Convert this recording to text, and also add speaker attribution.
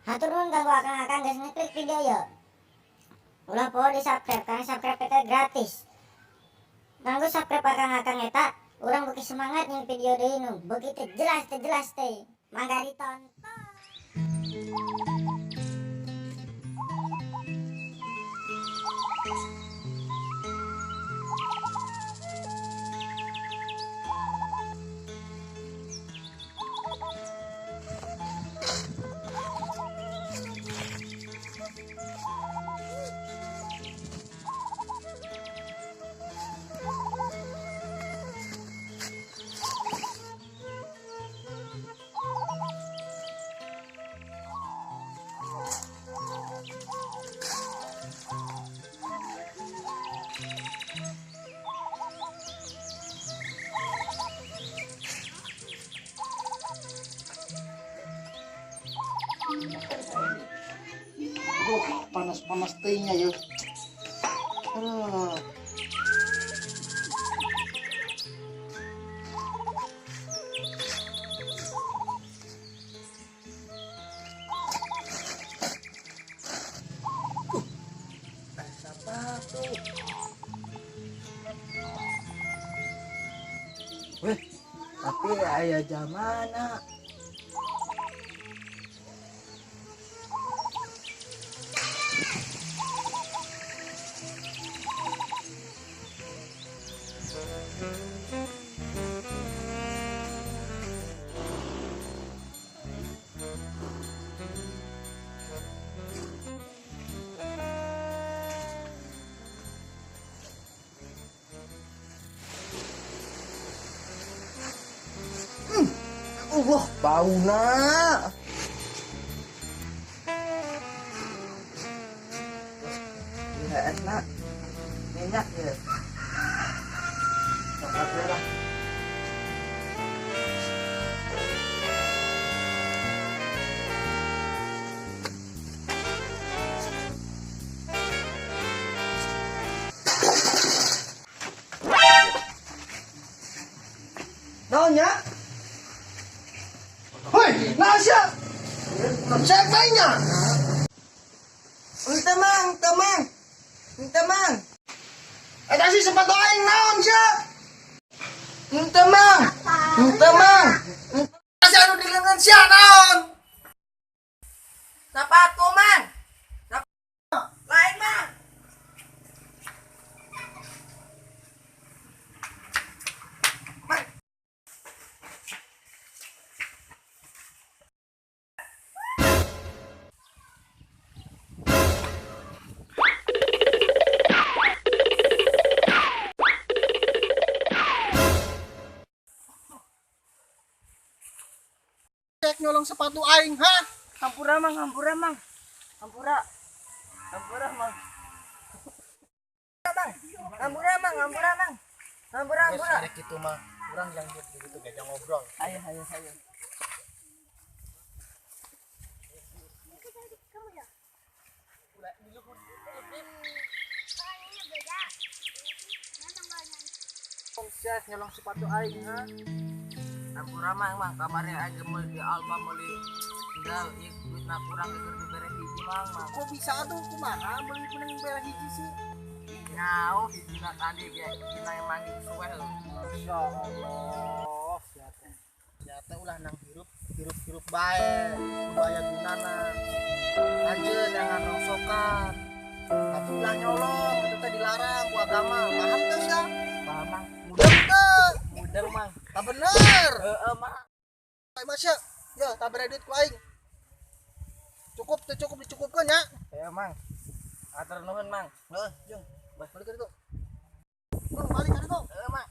Speaker 1: Hatur nuhun kanggo akang-akang geus ngeklik video ieu. Ulah poho di subscribe karena subscribe eta gratis. Kanggo subscribe akang-akang eta, urang beuki semangat nyieun video deui nu beuki teu jelas teh. Mangga ditonton.
Speaker 2: Panas-panas tehnya yuk. Aduh. Sepatu. Weh, tapi ayah jamana. Allah, bauna. Ya enak. Minyak ya. Coklat merah. Naonnya? Hoi, Nasya. Cek baiknya. Temang, temang. Temang. Eta sih sepatu aing naon sia? Temang. Temang. Sia anu dilengan sia naon?
Speaker 3: Sepatu, Mang. Lain, Mang.
Speaker 2: Cek nyolong sepatu aing, ha?
Speaker 3: Hampura, Mang, hampura, Mang. Hampura. Hampura, Mang. Mang. Hampura, Mang, hampura, Mang. Hampura, hampura.
Speaker 2: Geus kitu mah, urang yang gitu gajah ngobrol.
Speaker 3: Ayo, ayo, ayo.
Speaker 2: Cek nyolong sepatu aing, ha?
Speaker 3: Hampura, Mang, Mang, kamari aing meuli di Alfa meuli sendal, ieu duitna kurang keur dibere hiji, Mang, Mang.
Speaker 2: Kok bisa atuh kumaha meuli menang bere hiji sih?
Speaker 3: Nyau hijina tadi ge dina manggih suwe lho.
Speaker 2: Masya Allah, sia teh. Sia teh ulah nang hirup, hirup-hirup bae, kudu aya gunana. Anjeun jangan rongsokan. Tapi ulah nyolong, itu teh dilarang ku agama. Paham teh sia?
Speaker 3: Paham, Mang.
Speaker 2: Mudeng teh.
Speaker 3: Mudeng, Mang.
Speaker 2: Tak bener.
Speaker 3: Heeh, Mang.
Speaker 2: Ai Masya, ya tak bere duit ku aing. Cukup teh cukup dicukupkeun nya.
Speaker 3: Ayo, Mang. Atur nuhun, Mang.
Speaker 2: Heeh, jeung. Balik ka ditu. Bang, balik ka ditu.
Speaker 3: Heeh, Mang.